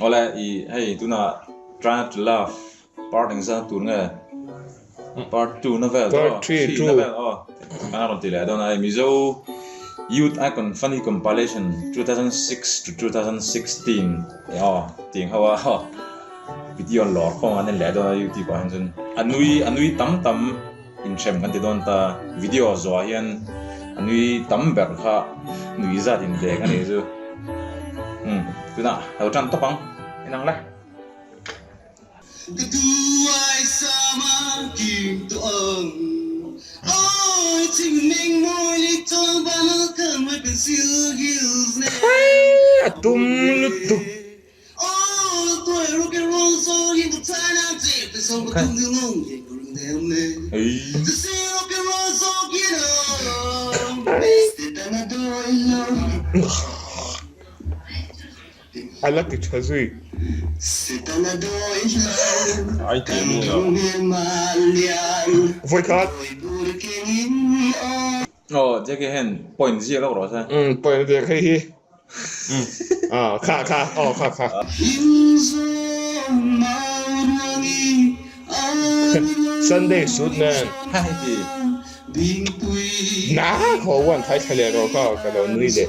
Awle i hei tuna try not to laugh part engzat tur nge part 2 na vel Part 3 3 na vel aw kan rawn ti leh dawn a hei Mizo Youth Icon Funny Compilation 2006 to 2016 aw tih ang ho a aw video an lawr khawm a an en leh dawn a youtube ah hian chuan a nui a nui tam tam inhrem kan ti dawn ta video zawhah hian a nui tam ber kha nui zat inleng a nih chu umm tunah lo tan tawp ang inang le. Khai a tum lutuk. A la ti tha zui. Vawikhat. Aw Jackie hian point ziak lawk rawh se. Umm point ziak hei hi. Aw kha kha aw kha kha. Sunday suit nen. Hei ti. Na khaw uan thai thla leh rawh kha ka lo nui leh.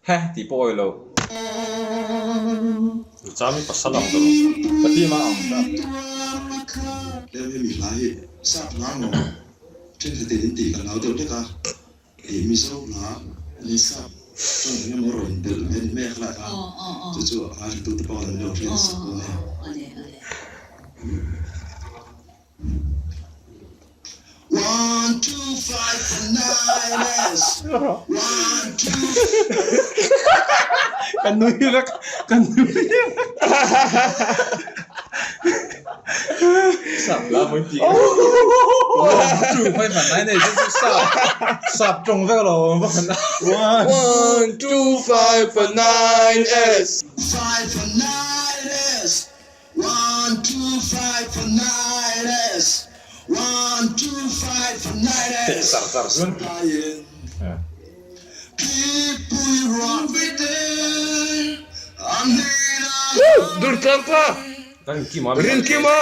Heh tih pawh awih loh. Chami pasal ang dawrh. Ka team a ang ta. Lem hemi hla hi sap hla maw thenkhatin in tih ka hlau deuh hlek a, ih Mizo hla ni sap tawng eng emaw rawn belh ve ni mai a khalai kha chu chu a ngaithlatute pawh an lo hriat sak dawn e. One two five four nine S one two Ka nui vek ka nui vek Sap la mawi tih One two five four nine S chu sap sap tawng vek lo awm vak an One two five four nine S Five four nine S One two five four nine S One two five four nine Teh S sar sar chuan Durtlang pa Rinkima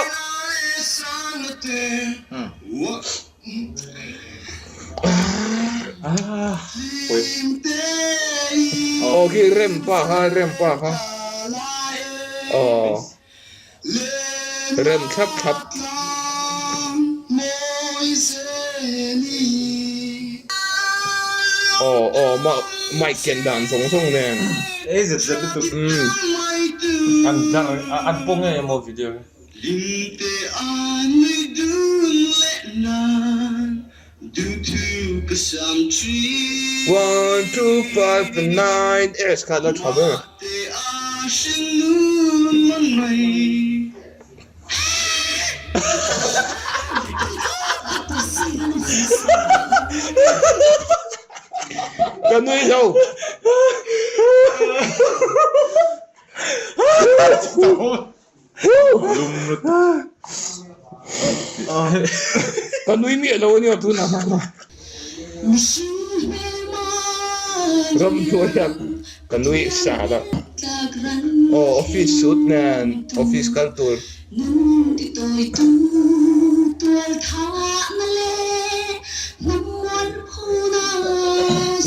Aw khi rem pa kha rem pa kha aw rem thlap thlap. Aw aw mic ken dan zawng zawng nen. Ei zet zet lutuk. An an pawh ngei emaw video hi. One two five nine S kha la tha ber. Ka nui lo. Ka nui miah lo ania tunah ramhnuai ah ka nui sar a aw office suit nen office kal tur.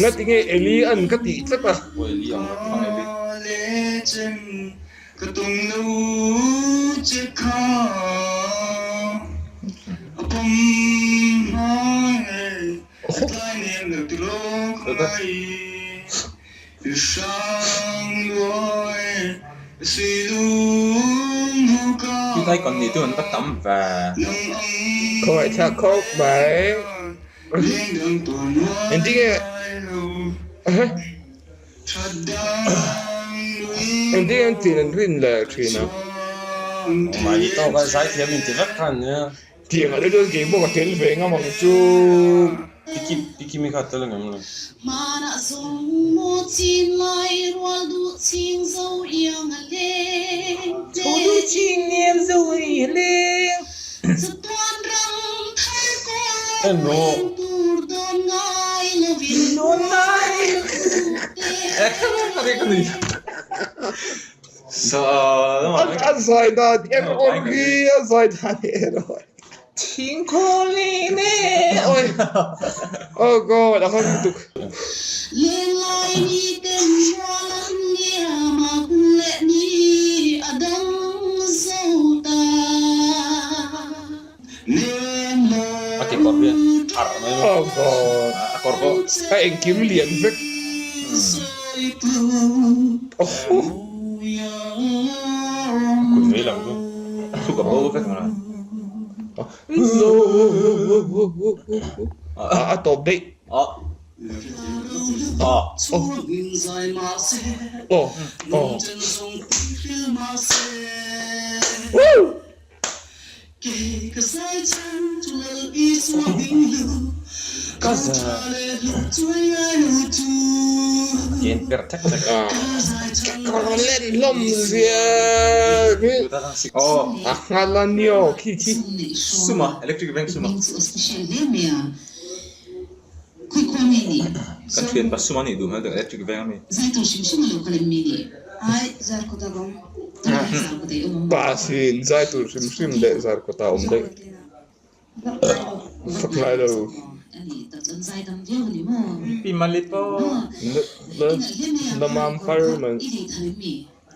Ngatinge Eli an ka tih tlat a. Ka tum lo che kha a pawm hmai a tlai nem lo ti lawk mai i hrang luai si lung hu ka Tunlai kan nih chu an va tam ve. Khawngaih thlak khawp mai. Engtinge Engtin an tin an rin leh thin a. Mahni tawk a zaithiam inti vek kha an nia. Tiang ah te chuan keimah ka tel ve ngam ang chu. Pikimi kha tel ang em le? En rawh. A zai dan erawh hi a zai dan erawh Oh God a hawng lutuk. A kekawr hi arh mai maw. Oh God A kawr pawh. A engkim lian vek. Oh. Kut vei lam chu. Thuk a bo vek ang a. A tawp daih. Oh. Oh. Oh. Oh. Woo! Ka za. Ken per thek thek. Ka len hlawm zia hi. Oh. A nghal a ni aw khi khi. Suma, electric bank suma. Kan thian pa suma nih duh hmel deuh electric veng ami. Pa sin zai tur hrim hrim leh zar kawtah awm daih. Fak ngai lo. Pi mali pawh. Na mam far man.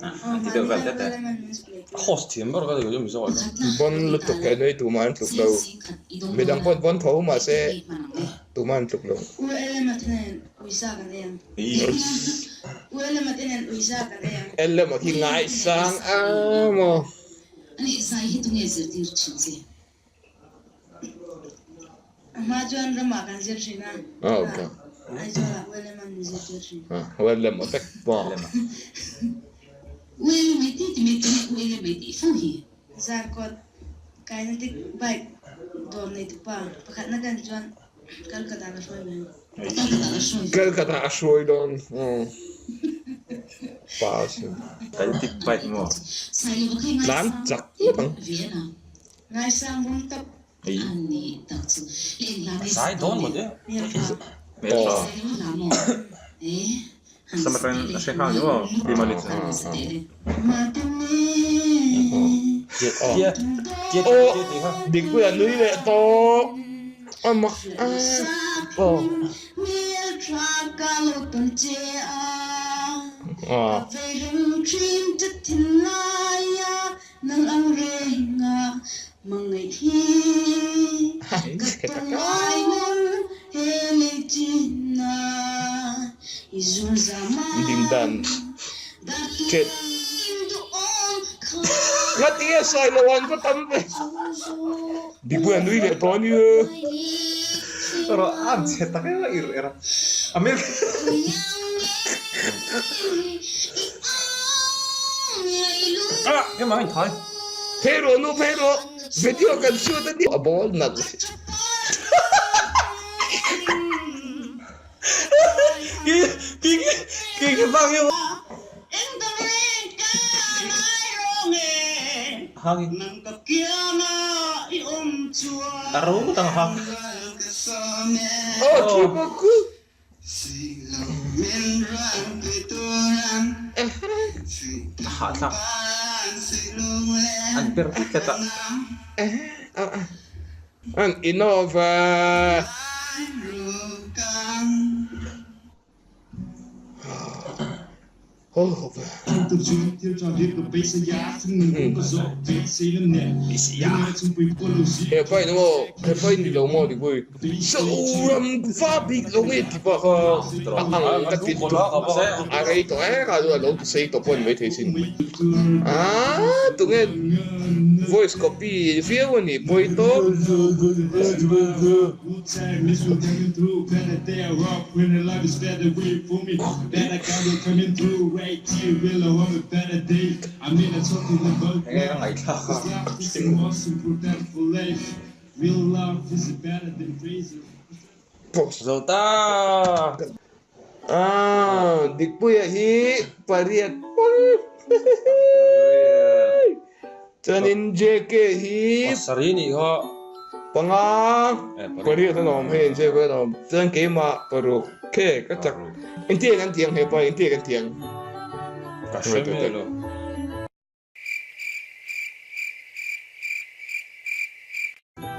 An ti deuh vel tlat e. Host thiam ber ka ti kei chu Mizo ah chuan. Bon lutuk he nui tumah an tluk lo. Midang pawh an bon tho mahse tumah an tluk lo. LM a khi ngaisang a maw. Welem a vek maw. Calcutta a hruai dawn. Pa sin. Kinetic bike maw. Tlan chak ngawt ang. Zai dawn maw te? Hmeltha. Sam atangin a hre nghal ni maw Pi Mali chu. Tia tia tia tih kha. Dikpuia nui leh tawh a mak a. Aw. Aw. Nang ang reng a mangaih hi ka tawng ngai ngawr he lei chin a i zur zam a Dingdan dar Chet turin duhawm kha Ngati nge sawi lo an va tam ve Dikpuia nui leh tawh ania. Rawh an chhe tak em a ir er a Amir Ah keimah in thai. Phei rawh nu phei rawh video kan shoot a ni. A ball nalh. A ro tang hak. Aw khi bawk ku. Hahthlak an per tlat tlat a. An inova. He pa in maw he pa in ni lo maw ti pui Zoram va bik lo nge ti pawh kha a ang ka ti tuk a rei tawh e kha chu a lo sei tawh pawh a ni maithei sin ah tunge voice copy viau a ni pawi tawp. Enge ka ngaihthlak a. Zo ta. Ah, Dikpuia hi pariat pawl. Chuanin JK hi Pasarih nih kha. Panga pariat an awm hei JK an awm. Chuan keimah paruk khe ka chak. Intia kan tiang hepa intia kan tiang. Ka hre mai lo.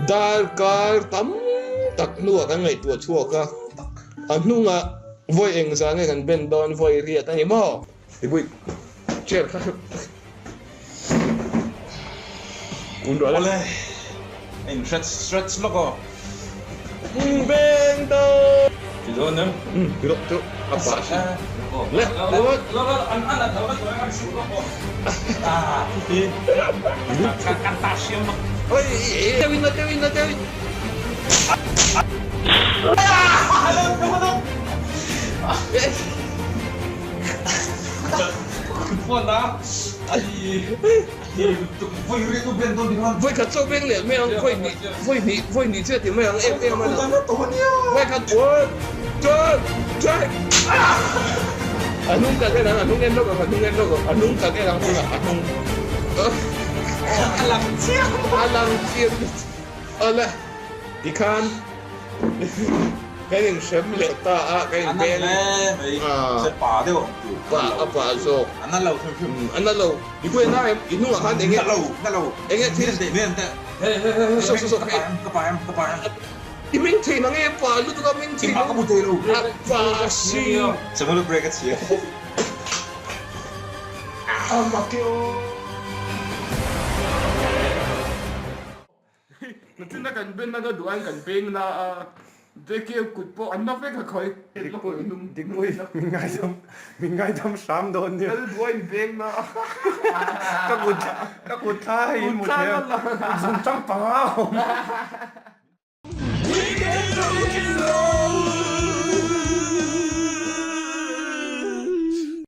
Darkar tam tak hnuah kan ngaihtuah chhuak a, a hnungah vawi engzah nge kan ben dawn vawi riat a ni maw? Tibui chair kha kun ruah la. Awle, a in stretch stretch lawk aw. Beng dawn. Ti dawn em? Umm ti rawh ti rawh a pah si. Le le le an an an lo na an su lawk aw. Ah ti kan ta siam lawk. Oi teuh in na teuh in na teuh in. Vawi khat chaw beng leh mai ang, vawi hnih, vawi hnih, vawi hnih chiah ti mai ang em em a ni. Vawi khat, one, two, three, A hnung kan en ang, a hnung en lawk ang, a hnung en lawk ang, a hnung kan en ang tunah, a hnung. A lang chiang. A lang chiang. Awle, tikhan kan inhrem leh ta a, kan inbeng. A na hle mai, se pa deuh ang tur. Pa, a pa zawk. A na lo hrim hrim. A na lo. I pawh na em? I hnungah khan enge? Na lo, na lo. Enge thil? Mian teh, mian teh. He he he he, saw saw saw. Ka pa em, ka pa em, ka pa em. I ming thei na nge pa lutuk a ming thei. Engmah ka hmu thei lo. A pa si. Samuel break a chhia. A mak e aw. Nachina kan ben na duh aiin kan beng na a, JK kut pawh an na vek a khawi. Dikpui, min ngaidam, min ngaidam hram dawn nia. Lal duh aiin beng na a. Ka kut, ka kut thla hei in hmu thei a, zung chang panga a awm.